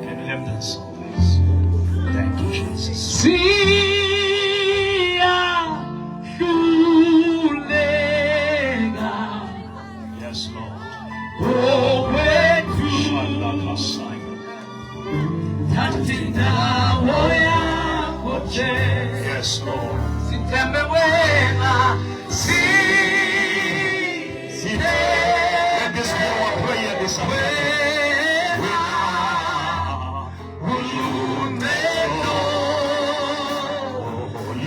Can you have that song, please? Thank you, Jesus. Siyahluleka Yes, Lord. okwethu Shalakasaya. Thatha indawo yakho Jesu. Yes, Lord. Sithembe wena. Let this be our prayer this afternoon. Wena uluncedo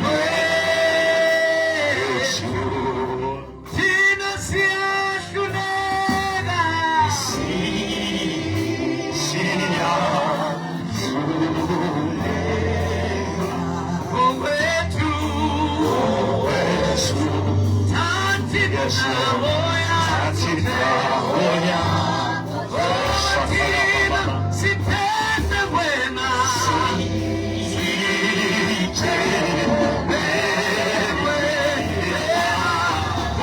lwethu. Thina siyahluleka. Okwethu thatha indawo yakho. Thina sithembe wena. Sithembe wena.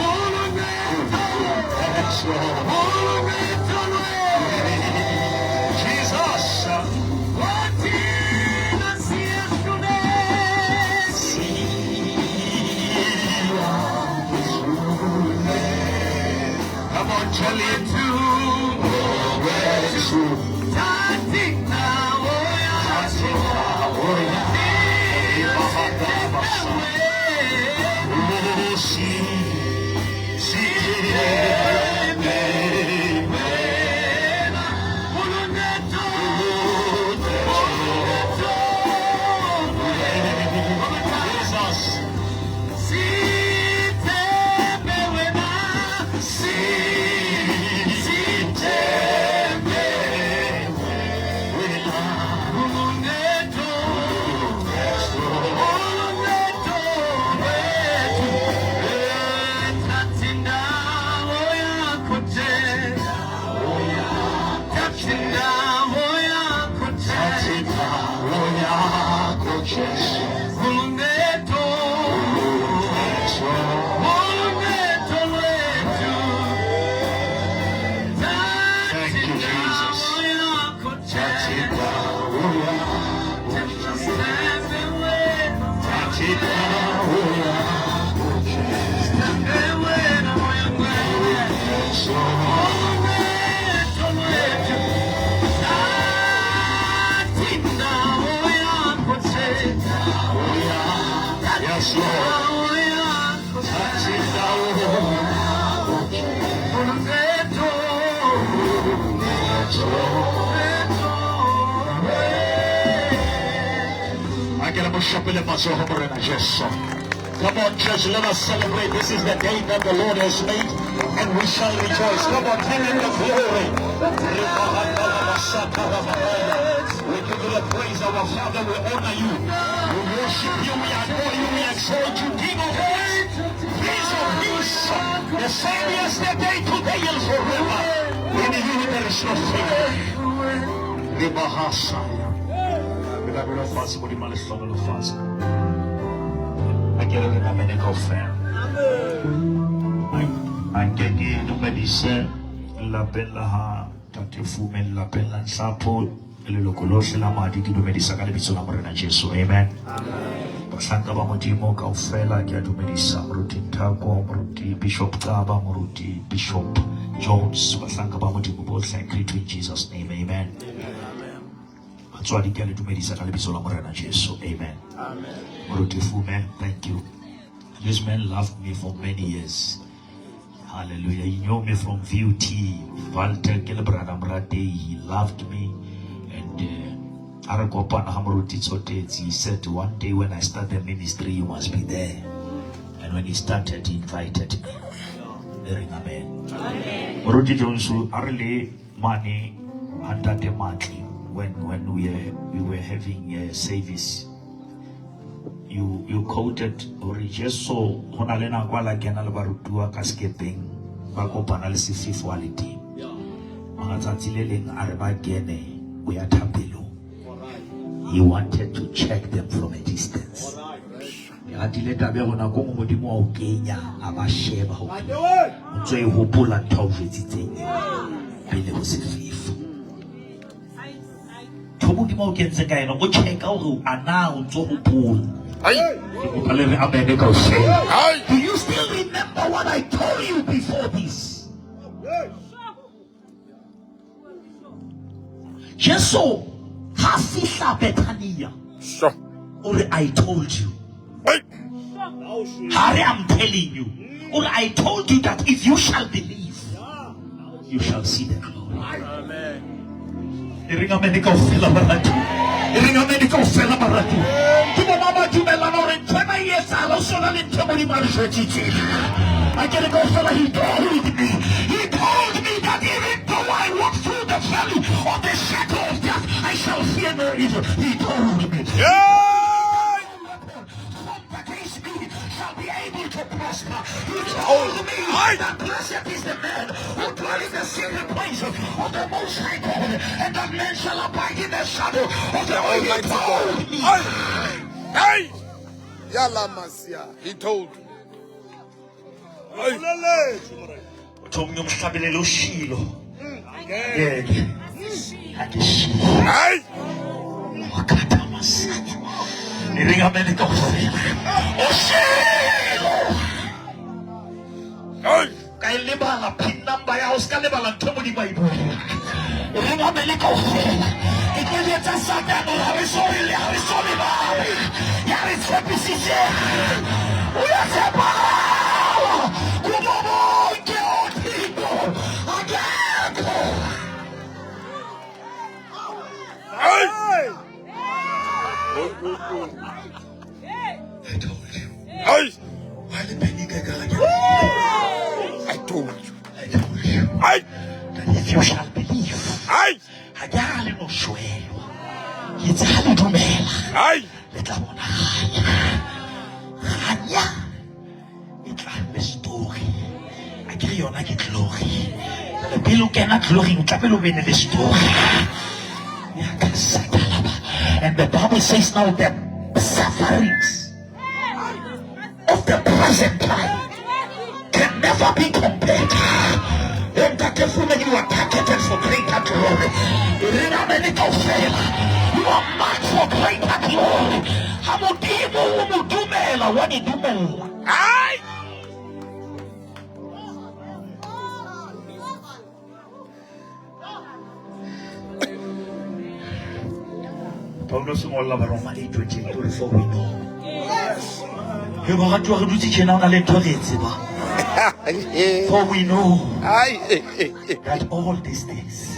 Uluncedo, uluncedo lwethu. Jesus. Thina siyahluleka. Come on, tell him. Thatha indawo yakho. Thina sithembe wena. Sithembe wena. Uluncedo, uluncedo. Jesus. Sithembe wena. Sithembe wena. Uluncedo, uluncedo lwethu. Thatha indawo yakho Jesu. Thatha indawo yakho Jesu. Uluncedo, uluncedo lwethu. Thank you, Jesus. Thatha indawo yakho Jesu. Sithembe wena. Sithembe wena, Moya Ngcwele. Uluncedo lwethu. Thatha indawo yakho Jesu. Yes, Lord. Indawo yakho Jesu. Uluncedo, uluncedo lwethu. A ke re mo shapele matsoho Morena Jesu. Come on, church, let us celebrate. This is the day that the Lord has made, and we shall rejoice. Come on, tell him the glory. We give you the praise, our Father. We honor you. We worship you. We adore you. We exalt you, King of Kings, Prince of Peace, the same yesterday, today, and forever. In you there is no failure. Libahasaya. Re ka dula fatshe modimo a le hlohonolofatse. A ke re re amene kaofela. A nke ke dumedise lelapeng la ha Tate Fume, lelapeng la Nhlapho, le leloko lohle la madi, ke dumedisa ka lebitso la Morena Jesu. Amen. Bahlanka ba Modimo kaofela ke a dumedisa Moruti Nthako, Moruti Bishop Qaba, Moruti Bishop Jones, bahlanka ba Modimo bohle, I greet you in Jesus' name. Amen. Batswadi ke a le dumedisa ka lebitso la Morena Jesu. Amen. Moruti Fume, thank you. This man loved me for many years. Hallelujah. He knew me from VUT. Walter ke le brother Mrate. He loved me. And a re kopana ha Moruti Tsotetse, he said, one day when I start the ministry, you must be there. And when he started, he invited me. Ring amen. Moruti Jones, a re le mane ha Ntate Matli, when we were having a service, you quoted hore Jesu ho na le nako a la kena le barutuwa ka sekepeng ba kopana le sefefo a le teng. Mara tsatsi le leng a re ba kene o ya thapelong. He wanted to check them from a distance. Ke ratile taba ya hore nako e nngwe Modimo wa o kenya a ba sheba hore o ntso e hopola ntho a o jwetsitseng yona pele ho sefefo. Modimo o kentseng ka yena o checka hore a na o ntso hopola. Ai. Ke kopa le re amen kaofela. Ai. Do you still remember what I told you before this? Jesu ha fihla Bethania Sure. o re I told you. Ai. Ha re I'm telling you. O re I told you that if you shall believe, you shall see the glory. Amen. E reng amen kaofela baratuwa. E reng amen kaofela baratuwa. Ke bona ba dumelana hore ntho ena e etsahala ho sona le ntho e Modimo a re jwetsitseng. A ke re kaofela he told me. He told me that even though I walk through the valley of the shadow of death, I shall fear no evil. He told me. Yeah. Formed against me shall be able to prosper. He told me that blessed is the man who dwell in the secret place of the Most High God, and that man shall abide in the shadow of the Almighty. Almighty He God. told me. Ai. Ai. Yala Masia. He told. Ai. Uthi omunye umhlabeleli ushilo. Ngeke akishiye. Ai. Wakhatha amasaka. Iringameni kaofela. Ushilo. Ai. Ka e lebala pin number ya hao, se ka lebala ntho e Modimo a e buileng. E reng amele kaofela. Ke tlo jwetsa Satane hore ha re so ha re so lebale. Ya re tshepisitseng. O ya tshepahala. Kubo bonke uThixo akekho. Ai. I told you. Ai. Why le panic e kare ke- I told you. I told you Ai. that if you shall believe, Ai. ha ke a le no shwelwa. Ke itse ha le dumela. Ai. Le tla bona kganya. Kganya e tla le story. A ke re yona ke glory. Jwale pele o kena glory o tlamehile o be ne le story. Ya ka satalaba. And the Bible says now the sufferings of the present time can never be compared. Ntate Fume, you are targeted for greater glory. E reng amen kaofela. You are marked for greater glory. Ha Modimo o mo dumela, wa di dumella. Ai. Paulos o ngolla Baroma 8:28 o re for we know. He baratuwa re dutse tjena ho na le ntho re e tsebang. For we know Ai. that all these things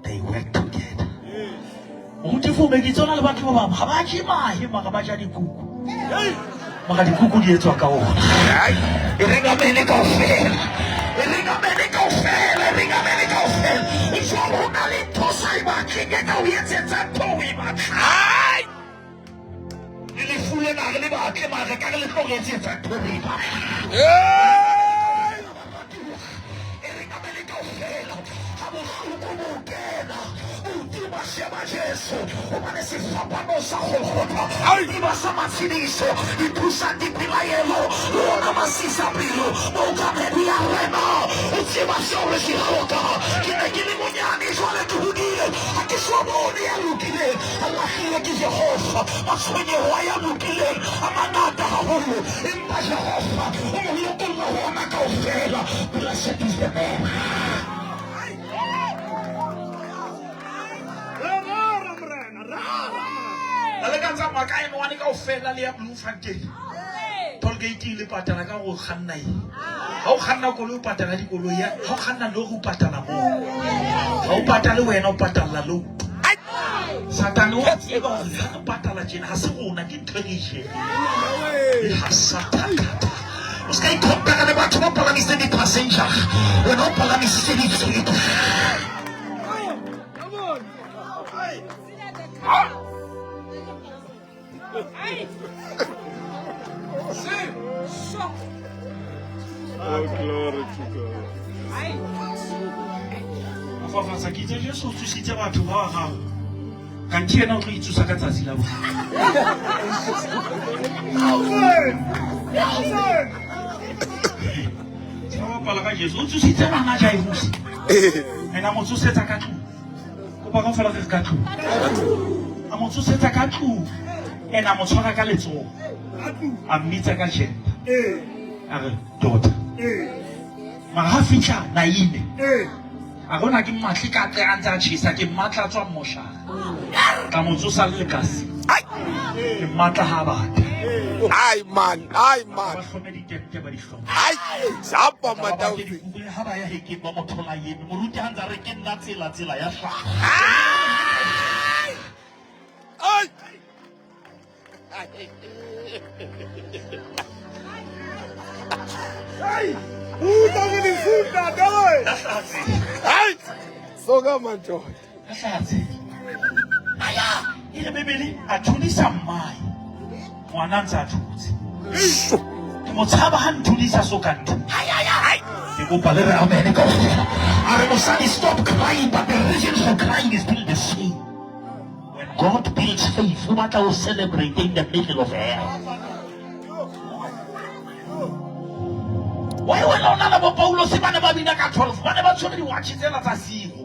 they work together. Moruti Fume ke tsona le batho ba bang ha ba je mahe mara ba ja dikuku. Mara dikuku di etswa ka ona. Ai. E reng amene kaofela. E reng amene kaofela. E reng amene kaofela. Jwale ho na le ntho o sa e batleng e ka o etsetsa ntho o e batlang. Ai. Le lefu lena ha re le batle mara re ka re le tlo re etsetsa ntho re e batlang. Hey. E reng amene kaofela. Ha bohloko bo kena, o tima sheba Jesu. Hobane sefapano sa Golgotha, Ai. tima sa matshediso, e thusa dipelaelo, le ona masisapelo, mookamedi ya rena, o tseba seo re se hlokang. Ke ne ke le monyane, jwale ke hodile, ha ke so bone ya lokileng, a lahlilwe ke Jehova. Matshwenyeho a ya lokileng a mangata haholo, empa Jehova o mo lokolla ho ona kaofela. Blessed is the man. Le ka tsamaya ka N1 kaofela le ya Bloemfontein. Toll gate le patala ka go kganna eng? Ha o kganna koloi o patala dikoloi ya, ha o kganna lori o patala moo. Ha o patale wena o patalla load. Satane o a tseba hore ha re patala tjena ha se rona ke ntho e re e jereng. Ha sathakatha. O ska i-compare le batho ba palamisitseng di-passenger. Wena o palamisitse ditshepe. Oh, glory to God. Fafatsa ke itse Jesu o tsositse batho ba bararo. Kanthe yena o tlo itsosa ka tsatsi la boraro. Ska bapala ka Jesu. O tsositse ngwana Jairus. Ena mo tsosetsa ka tlung. Ko Kopa kaofela re re ka tlung. A mo tsosetsa ka tlung and a mo tshwara ka letsoho. A mmitsa ka gender. A re daughter. Mara ha fihla Naine. A re ona ke mmatle ka tle a ntse a tjhesa ke mmatla a tswa mmoshara. Ka mo tsosa le lekase. Ke mmatla ha bata. Ai man, ai man. Ba hlome ditente ba di hloma. Ai, japa Ba bake matausi. dikuku, ha ba ya hekeng ba mo thola eme. Moruti ha ntse a re ke nna tsela tsela ya hlaha. Ai. Utlwa ke lefunda, dawe. Ya hlaha tsela. Ai. Soka madoda. Ya hlaha tsela. Aya, e re Bebele a thodisa mmae. Ngwana a ntse a thotse. Ke mo tshaba ha nthudisa so ka ntho. Ke kopa le re amen kaofela. A re mosadi stop crying but the reason for crying is still the same. When God builds faith, o batla o celebrate in the middle of hell. Why wena o nana bo Paulos ba ne ba bina ka 12 ba ne ba tshwere di-watch tsena tsa zero.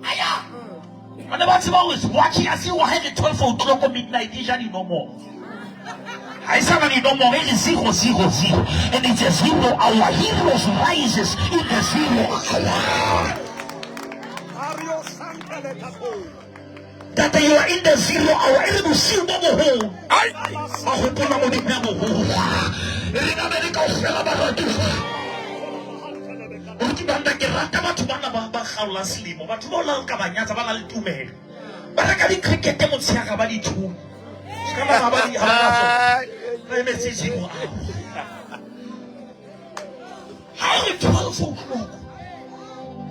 Ba ne ba tseba hore watch ya zero ha e re 12 o'clock midnight e ja dinomoro. Ha e sa na dinomoro e re 0 0 0 and it's a zero hour. Heroes rises in the zero hour. Ario Santele Kapo. Ntate, you are in the zero hour. E re bosiu bo boholo. Ai. Ba hopola Modimo ya moholo. E re namele kaofela ba ratuwa. Moruti Banda, ke rata batho bana ba ba kgaolang selemo. Batho bao la ka ba nyatsa ba na le tumelo. Ba reka di-cricket motshehare ba di thunya. Ka mara ba di ha ba na tsona. Ba emetse zero hour. Ha e re 12 o'clock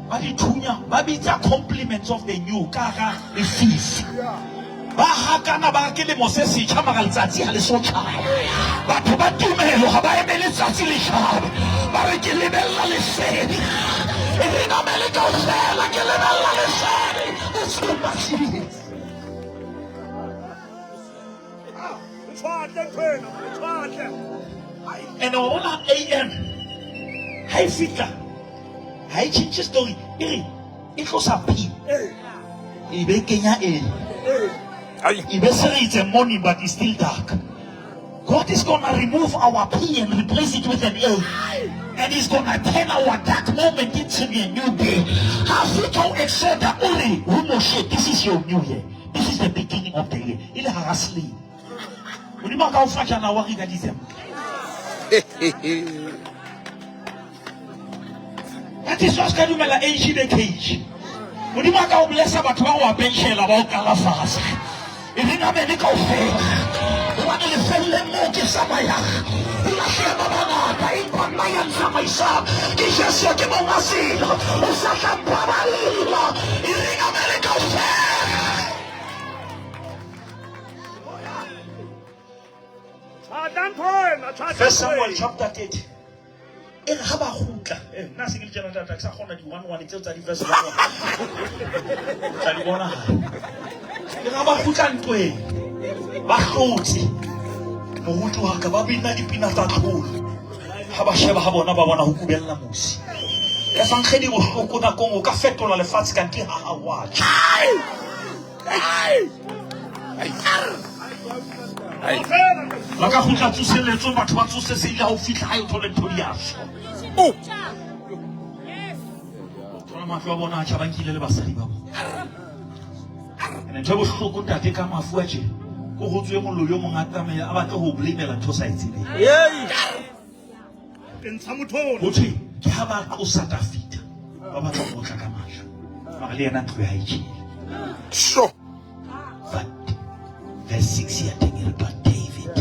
ba di thunya ba bitsa compliments of the new ka hara lefifi. Ba hakana ba re ke lemo se setjha mara letsatsi ha le so tjhabe. Batho ba tumelo ha ba eme letsatsi le tjhabe. Ba re ke lebella lesedi. E re namele kaofela ke lebella lesedi. Bosiu ba sebetsa. Tshwatle ntho ena, tshwatle. And wa bona AM ha e fihla ha e tjhentjhe story e re e tlosa P e be kenya A. Ai. E be se re it's a morning but it's still dark. God is gonna remove our P and replace it with an A. And he's gonna turn our dark moment into a new day. Ha fihla o Exoda o re ho Moshe, this is your new year. This is the beginning of the year. E le hara selemo. Modimo a ka o fa January ka December. That is why se ka dumela age be cage. Modimo a ka o blessa batho ba go a penshela ba o kala fatshe. E reng amen kaofela. Hobane lefelleng moo ke tsamayang ho lahleha ba bangata empa nna ya ntsamaisang ke Jesu ke monga tsela o sa tla mpaballa. E reng amen kaofela. Tshwatla ntho ena, tshwatla First ntho Samuel ena. chapter 30. E re ha ba kgutla, nna se ke le tjena tata, ke sa kgona di-one-one tseo tsa di-verse one one. Tla di bona hae. E re ha ba kgutla ntweng, ba hlotse. Moruti wa ka ba bina dipina tsa tlholo. Ha ba sheba ha bona ba bona ho kubella mosi. Efankgedi bohloko nakong o ka fetola lefatshe kante ha ha wa tjha. Ba ka kgutla tsoseletsong, batho ba tsosesehile ha o fihla hae o thole ntho di a shwa. Oh. Thola mahlo a bona a tjha ba nkile le basadi ba bona. Ene ntho e bohloko ntate ka mafu a tje, ko ho tswe moloi o mong a tsamaye a batle ho blamela ntho o sa e tsebeng. Ke ntsha motho ona. Ho thwe ke ha ba tlosa Dafita ba batla ho otla ka majwe. Mara le yena ntlo ya hae e tjhele. Sure. But verse 6 ya teng e re, but David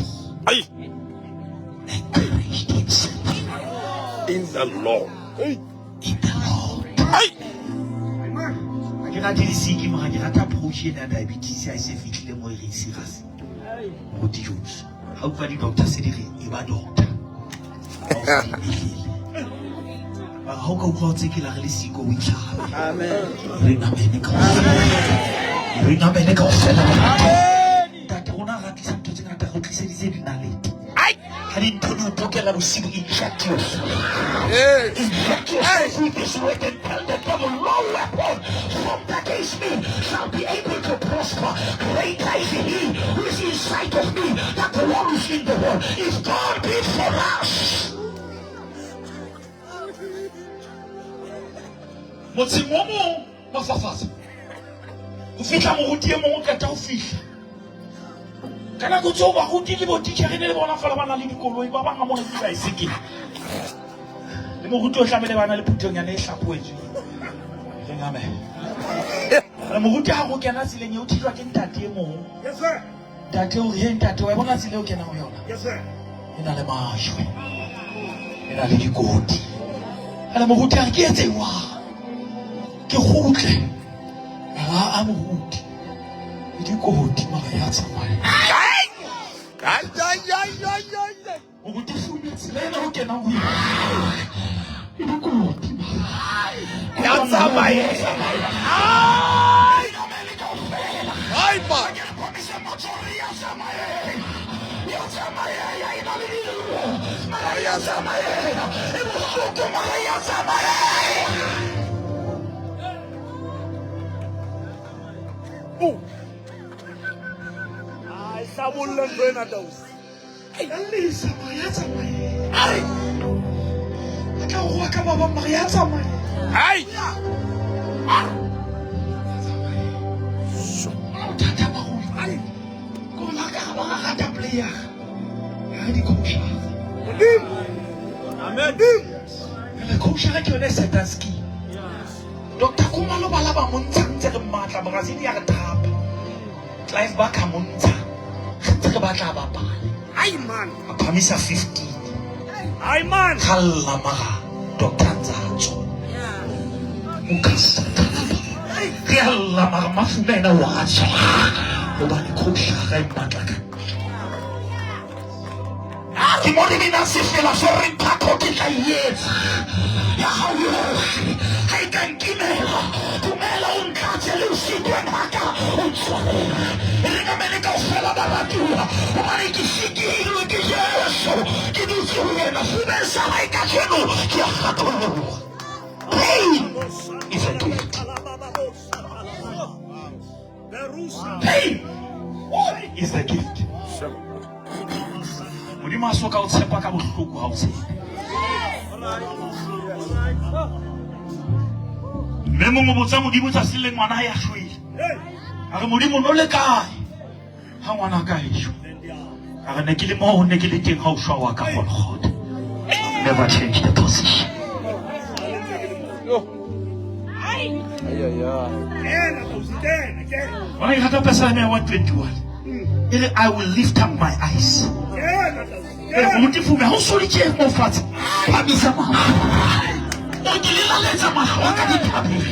Ai. encouraged himself In the Lord. Hey. in the Lord. Ai. Ha ke rate disiki mara ke rata approach ena ya diabetes ha e se fihlile moo e reng serious. Moruti Jones, ha utlwa di-doctor se di re e ba doctor. Ha o sa dipetlele. Mara ha o ka utlwa o tsekela re le siko o itlhabe. Re namene kaofela. Re namene kaofela. Ntate rona ra tlisa ntho tse ngata re tliseditse dinalete. Ha dintho di o pokela bosibu inject yourself. Hey. Inject yourself with this word and tell the devil no weapon formed against me shall be able to us in the world. If God be for us. Motseng o mong mafafatsa go fihla moruti e mongwe o qeta go fihla ka nako tseo baruti le botitšhere ne le bona fela ba na le dikoloi ba bangwe mo re dibaesekele le moruti o tlamele ba na le phuthonyana e hlapoetsweng reng amen re moruti ga go kena tseleng e o thijwa ke ntate e mongwe Yes, sir. ntate o re he ntate wa e bona tsela e o kenang go yona Yes, sir. e na le majwe e na le dikoti ale moruti a re ke etseng wa ke kgutle a a moruti le dikoti mara ya tsamaya Ai! Ai, ai, ai, ai, ai, ai. moruti fume tsela ena o kenang ho yona e dikoti Ya tsamaya. Ai! Ai, man. Ai, hlabolla ntho ena, Tausi. Elisa mara ya tsamaya Ai! a tla roa ka ba bang mara ya tsamaya Ai! bothata ba rona ko la ka ba rata player ha di coach Modimo. Amen. le coach ga ke yone setang ski Dr. Khumalo ba la ba montsha ntse re mmatla Brazil ya re thapa Clive Barker montsha re ntse re batla a bapale Ai, man. a phamisa 15 Ai, man. kgalla mara Dr. Ntsatso o ka satana re a lla mara mafuna ena wa tswa hobane coach ga e mmatla ka ke mo re binang sefela se re phatho ke tla e etsa ya hao yohle ha e ka nkimela dumela o ntlatse le o sitweng ha ka o ntshwarele e re ngamele kaofela baratuwa hobane ke sikilwe ke Jesu ke dutse ho yena fubeng sa hae kajeno ke a kgatholoha. Pain is a gift. Pain is the gift. Modimo a so ka o tshepa ka bohloko ha o tshepe. Mme mongwe botsa Modimo tsatsi le ngwana hae a shwele. A re Modimo no le kae ha ngwana ka e shwa? A re ne ke le moo ne ke le teng ha o shwa wa ka Golgotha. Never change the position. Kena, Tausi, kena, kena. Bona ke rata Psalm ya 121. E re I will lift up my eyes. Kena, Tausi, E re kena. moruti Fume ha o soditše mo fatshe phamisa mahlo. O ke lelaletsa mahlo a ka dithabeng.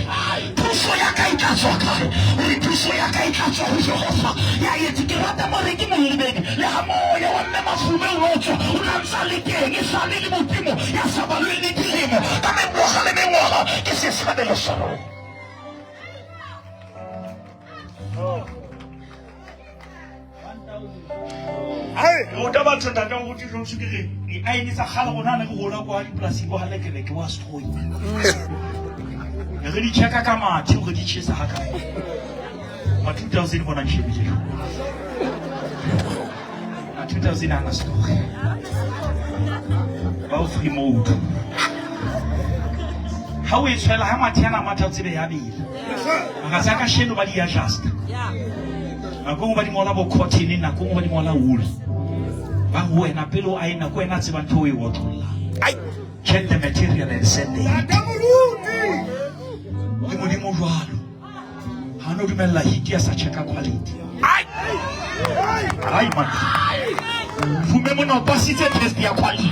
Thuso ya ka e tla tswa kae? O re thuso ya ka e tla tswa ho Jehova. Ya etse ke rata moreki molebedi le ha moya wa mme Mafume o no tswa o na ntsa le teng e sale le Modimo ya sa balweng le dilemo ka mengwaga le mengwaga ke setshabelo sa rona. Ai. Ruta batho ntate wa moruti Jones ke re di-aene tsa kgale rona ne re hola kwa dipolasing bo Halekeleke wa Strooi. Ne re di checka ka mathe hore di tjhesa ha kae. Ma 2000 bona nshebile. Ma 2000 ana story. Ba o free mode. Ha o e tshwela ha mathe ana mathe o tsebe ya bela. Mara tsa kasheno ba di adjusta. Nako nngwe ba di ngola bo cotton, nako nngwe ba di ngola wool. Ba re wena pele o aena ke wena a tsebang ntho o e otlollang. Ai! Check the material and send the heat. Ntate Moruti. Le Modimo jwalo. Ha no dumella heat ya sa checka quality. Ai! Ai man. Fume mona o pasitse test ya quality.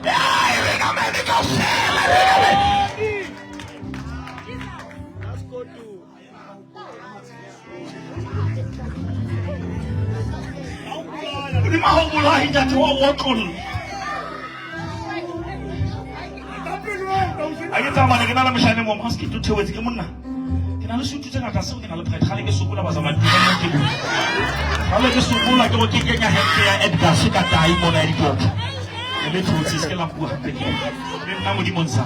Ai re ka mene kaofela re ka mene. Modimo ha o bolaye ntate wa o otlolla. A ke tsamaya ke na le moshane mo ga se ke theoetse ke monna. Ke na le sutu tse ngata seo ke na le pride gale ke sokola ba tsamaya ke bo. Gale ke sokola ke go ke kenya hempe ya Edgar se ka tai mona ya ditopo. Le le thotse se ke la bua hampe ke. Le nna Modimo ntsa.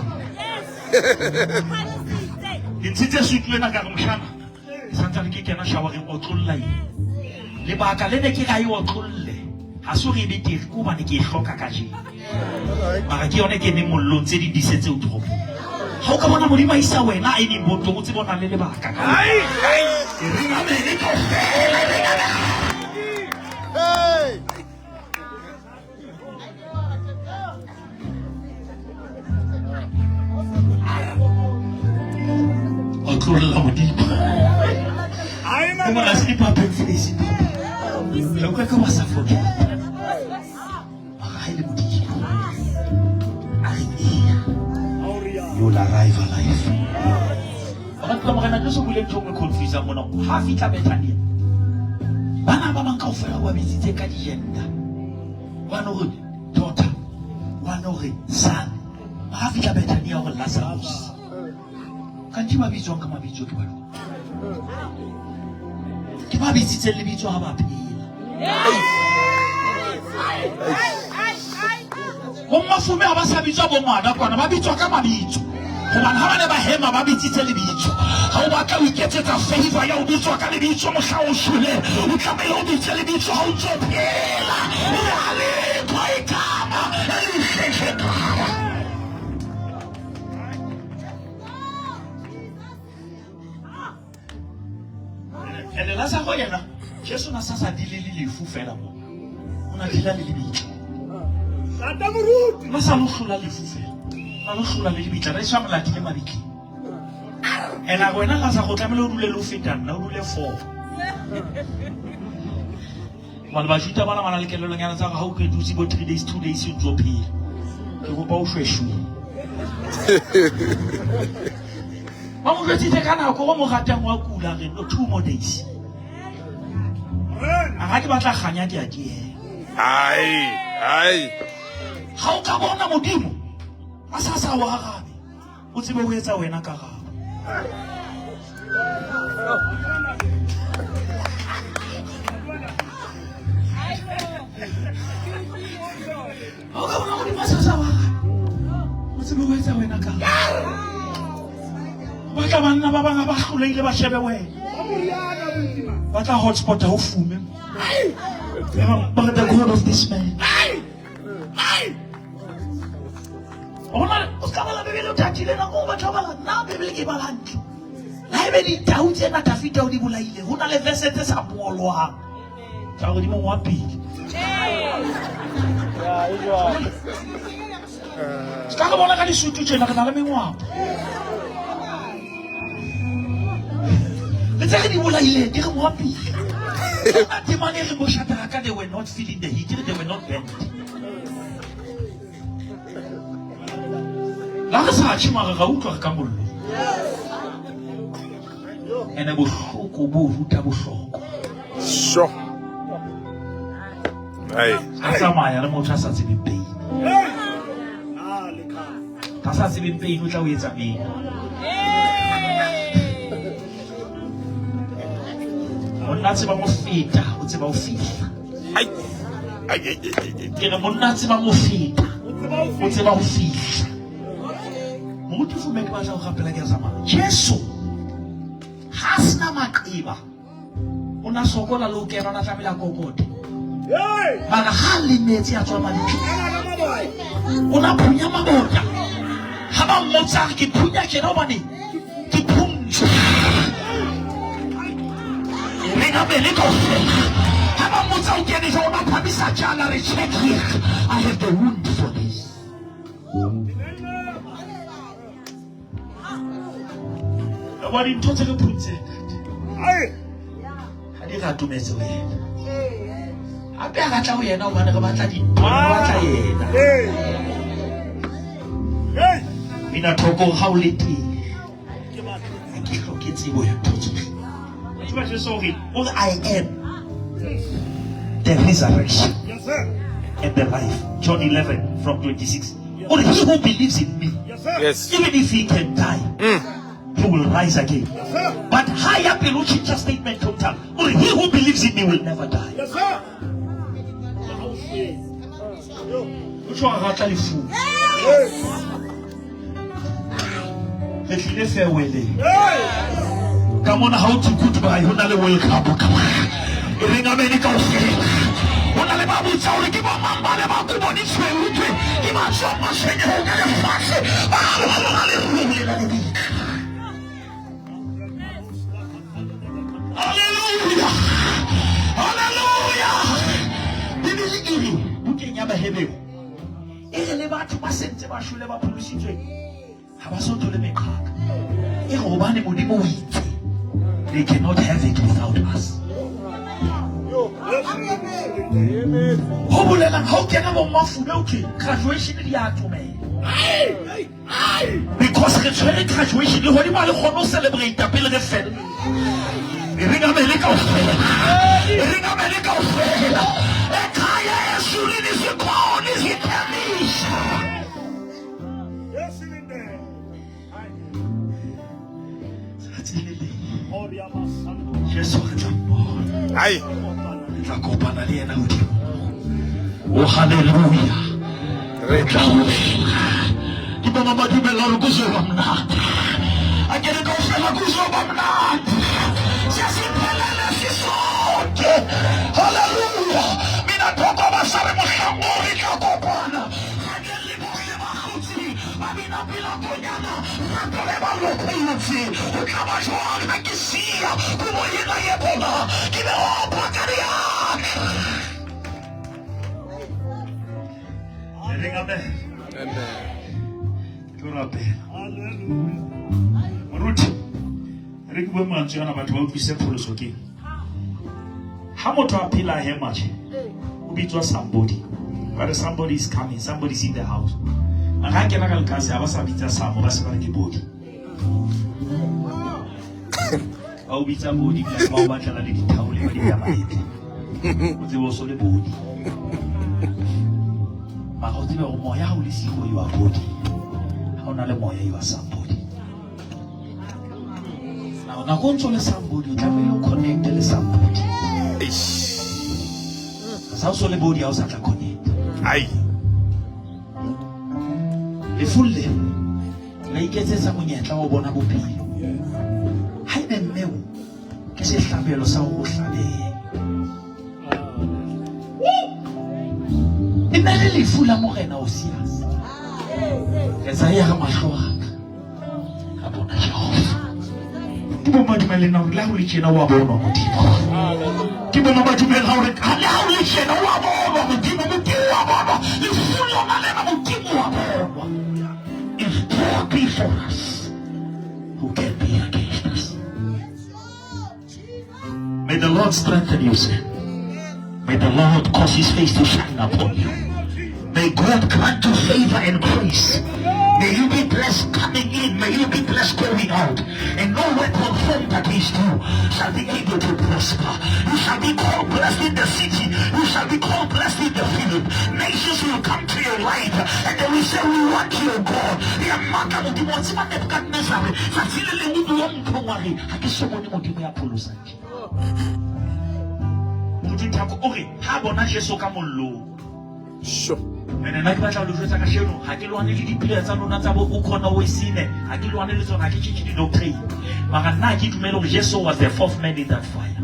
Ke ntshitse sutu ena ka re moshana. Ke santsane ke kena showereng otlolla eng. Lebaka le ne ke ga e otlolle. Ga se gore e betere ke gobane ke e hloka kajeno. Mara ke yone ke emeng mollong tse ding di setse o toropong. Ga o ka bona Modimo a isa wena a emeng botong o tsebe o na le lebaka ka wena. E reng amene kaofela, e reng amene. Hey! O tlolla Modimo. Aye, O mona se dipapeng face papa. Le utlwa ke wa sa forget. Mara ha e le Modimo. A re eya. You'll arrive alive. Baratuwa Morena Jesu o buile ntho e nngwe confusang mona. Ha a fihla Bethania, bana ba bang kaofela o ba bitsitse ka di-gender. One o re daughter, one o re son. Ha a fihla Bethania o re Lazarus. Kanthe ba bitswang ka mabitso ke ba jwang? Ke ba bitsitseng lebitso ha ba phela. Bommafume ha ba sa bitswa bongwana kwana, ba bitswa ka mabitso. Hobane ha ba ne ba hema ba bitsitse lebitso. Ha o batla ho iketsetsa favor ya ho bitswa ka lebitso mohla o shwele, o tlamehile o bitse lebitso ha o ntso phela. O re alikho igama elihle njengala. Ene Lazaro yena, Jesu na sa sa dile le lefu fela mo. O na dila le lebitla. Tata moruti. Na sa lo hlola lefu fela. Na lo hlola le lebitla. Re swa molatile mabitleng. Ena wena Lazaro o tlamehile o dule le ho feta nna, o dule 4. Hobane Bajuda bana ba na le kelellonyana tsa hore ha o ke dutse bo 3 days, 2 days o ntso o phela. Ke kopa o shwe-shwe. Ba mo jwetsitse ka nako o mo ratang wa kula re no 2 more days. A ga ke batla kganya di a dieha. Ai, ai. Ha o ka bona Modimo a sa sa o arabe, o tsebe ho etsa wena karabo. Ha o ka bona Modimo a sa sa o arabe, o tsebe ho etsa wena karabo. Ba tla banna ba bang ba hlolehile ba shebe wena. Ba tla hotspot ha o fume. Ba re the God of this man. Hona o ska bala Bibele o thatile nako o batla ho bala nna Bibele ke e bala hantle. Le haebe ditau tsena Dafita o di bolaile, ho na le verse tse sa ngolwang. Tsa godimo wa pele. Se ka re bona ka disutu tjena re na le mengwapo. Le tse re di bolaileng di re moa pele. Hona temane e re bo Shadraka they were not feeling the heat, they were not bent. La re sa tjhe mara ra utlwa re ka mollo. Ene bohloko bo ruta bohloko. Sure. Ai. A tsamaya le motho a sa tsebeng pain. A sa tsebeng pain o tla o etsa eng? Monna a tsebang ho feta, o tseba ho fihla. Ai. Ai, ai, ai, ai, ai. Ke re monna a tsebang ho feta, o tseba ho fihla. Moruti Fume ke batla ho rapela ke a tsamaya. Jesu ha a sena maqeba, o na sokola le ho kena, o na tlamehile a kokote. Mara ha a lemetse a tswa mabitleng, o na phunya mabota. Ha ba mmotsa a re ke phunya tjena hobane ke phuntswe. E reng a mele kaofela. Ha ba mmotsa o kene jwang, o na phamisa jala re check here. I have the wound for this. Wa dintho tse re phuntseng ha di re atometse ho yena. Hape a batla ho yena hobane re batla dintho, re batla yena. Mina thoko ha o le teng. Ha ke hloke tsebo ya ntho tsohle. Wa tseba Jesu o re, o re I am the resurrection Yes, sir. and the life. John 11 from 26. O re he who believes in me, Yes, sir. Yes. even if he can die, he will rise again. Yes, sir. But ha ya pele o tjhentjha statement total. O re he who believes in me will never die. Yes, sir. O tjho re ratla lefu. Re tlile farewell-eng. Ka mona ha o thwe goodbye, ho na le welcome ka mona. E reng amene kaofela. Ho na le ba botsa hore ke bo mang ba le ba kobo di tshweu thwe ke ba tswang matshwenyehong a lefatshe ba hara lerole la lebitla. Haleluya! Haleluya! Bibele e re bukeng ya Baheberu e re le batho ba sentse ba shwele ba pholositsweng ha ba so thole meqhaka. E re hobane Modimo o itse they cannot have it without us. Ho bolelang ha o kena bo mafube o thwe graduation di a atomela. Because re tshwere graduation lehodimo ha le kgone ho celebrate pele re fella. E re ngamele kaofela. E re ngamele kaofela. Ekhaya ezulwini zikhona izithembiso. Tsatsi le leng Jesu re tla mmona. Ai. Re tla kopana le yena hodimo. O haleluya. Re tla holela. Ke bona ba dumela hore kuzoba mnandi. Akere kaofela kuzoba mnandi. Sesiphelele sisonke. Haleluya. Mina thoko ba sa re mohlang oo re tla kopana. Ga ke le bohle ba kgutsi ba bina pela konyana. Rato le ba lokollotse. Ho tla ba jwang ha ke siya kobo ena ye bola ke be opa ka diatla. Le reng amen? Amen. Ke tlo rapela. Moruti, re ke bue mantswe ana batho ba utlwisise pholoso ke. Ha motho a phela hema tjhe, o bitswa somebody. Ba re somebody is coming, somebody is in the house. Mara ha kena ka lekase ha ba sa bitsa samo, ba se ba re ke body. Ba o bitsa body, ba o batlela le dithaole ba di beya mahetleng. O tsebe o so le body. Mara o tsebe hore moya ha o le siko you are body. Ha o na le moya you are somebody. Now, nako o ntso le somebody o tlamehile o connect le somebody. Eish. Sa o so le body ha o sa tla connect. Ai. Lefu le la iketsetsa monyetla wa ho bona bophelo. Haebe mmeo ke sehlabelo sa hore o hlabehe. E ne le lefu la morena Osias. Esaia re mahlo a ka a bona Jehova. Ke bo ba dumeleng hore le ha o le tjena wa bonwa Modimo. Ke bo ba dumelang hore ha le ha o le tjena wa bonwa Modimo, Modimo wa bonwa. Lefu lona lena Modimo wa bonwa. If God be for us, who can be against us? May the Lord strengthen you, sir. May the Lord cause his face to shine upon you. May God grant you favor and grace. May you be blessed coming in. May you be blessed going out. And no weapon formed against you shall be able to prosper. You shall be called blessed in the city. You shall be called blessed in the field. Nations will come to your light and they will say, we want you, God. Ya maka Modimo wa tseba Nebuchadnezzar tsatsi le leng o bua nthong wa re ha ke so bone Modimo ya pholosang tje. Moruti Thako o re ha bona Jesu ka mollong. Sure. Ene nna ke batla ho le jwetsa kasheno ha ke lwane le dipina tsa lona tsa bo o khona o esine ha ke lwane le tsona ha ke tjhentjhe di-doctrine mara nna ha ke dumele hore Jesu was the fourth man in that fire.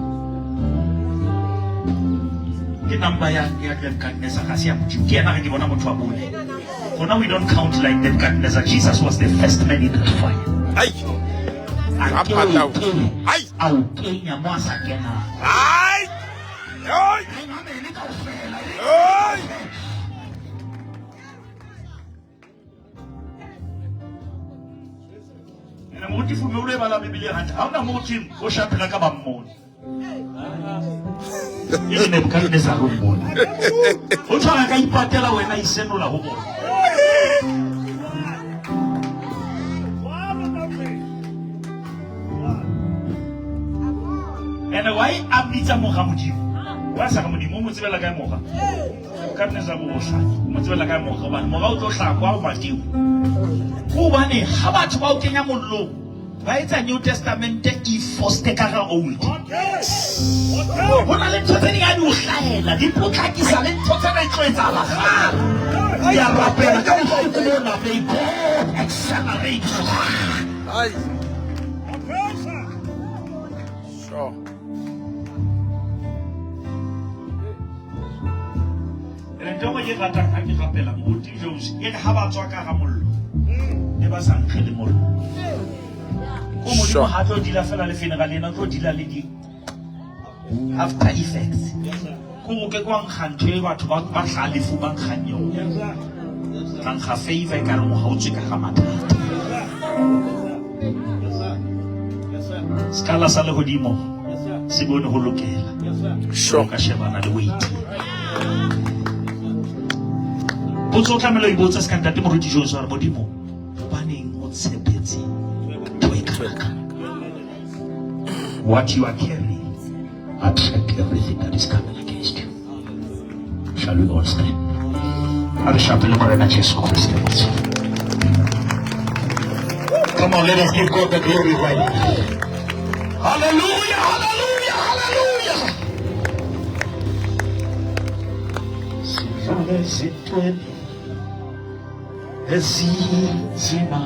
Ke number ya ya Nebuchadnezzar ga se ya Modimo ke yena ge ke bona motho wa bone. Gona we don't count like Nebuchadnezzar. Jesus was the first man in that fire. Ai. A ke o kenye, Ai. a o kenya mo a sa kenang. Ai. Ai. Ai. Ene moruti Fume o lo e bala Bibele hantle. Ha hona moo ho thweng o Shadraka ba mmone. E re Nebuchadnezzar o mmone. Ho tshwana ka ipatela wena isenola ho bona. Ene why a mmitsa mora Modimo? Wa sa ga Modimo o mo tsebela kae mora? Nebuchadnezzar o bohlanya. O mo tsebela kae mora? Hobane mora o tlo hlaha kwa o Mateo. Hobane ha batho ba o kenya mollong ba etsa New Testament e foste ka ga Old. Ho na le ntho tse ding ha di o hlahela, di potlakisa le ntho tsena e tlo etsahala kgale. Ke a rapela ka bohloko bona, may God accelerate. Ai. Sure. Ntho e nngwe ke e ratang ha ke rapela moruti Jones e re ha ba tswa ka ga mollo ne ba sa nkge le mollo. Ko modimo Sure. ha tlo dila fela le funeral ena o tlo dila le di after effects. Ko o ke kwa nkga ntho e batho ba ba tlalefu ba nkgang yona. Tla nkga favor e ka reng ha o tswe ka ga mathata. Sekala sa lehodimo se bone ho lokela. Sure. Ka shebana le weight. Potso o tlamehile o ibotse se ka ntate moruti Jones wa re modimo hobaneng o tshepetse ntho e kanaka. What you are carrying attract everything that is coming against you. Shall we all stand? A re shapele Morena Jesu Kriste. Come on, let us give God the glory right now. Hallelujah, hallelujah, hallelujah. Sidlule ezintweni ezinzima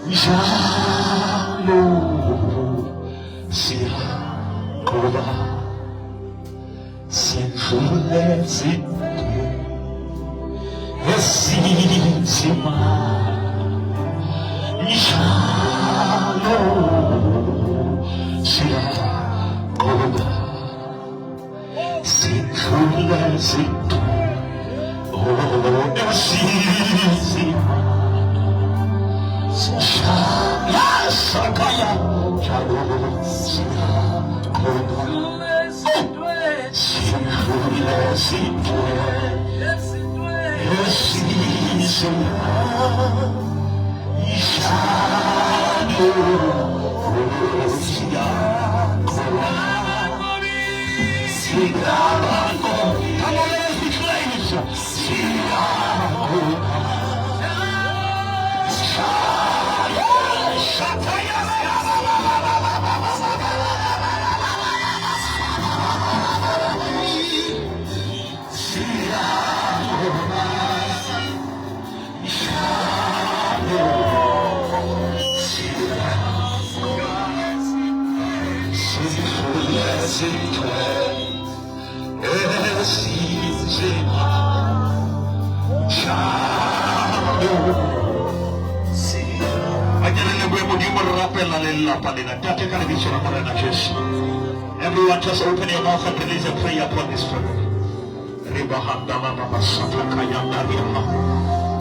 njalo siyaqhuba sidlule ezintweni ezinzima njalo siyaqhuba sidlule ezintweni ezinzima Sakaya njalo siyaqhuba sidlule ezintweni ezinzima njalo siyaqhuba Come on, let us declare it. Siyaqhuba A ke re lebohe Modimo re rapella le lelapa lena. Ntate ka lebitso la Morena Jesu. Everyone just open your mouth and release a prayer upon this family. Ribahanda la baba sata kayanda riha.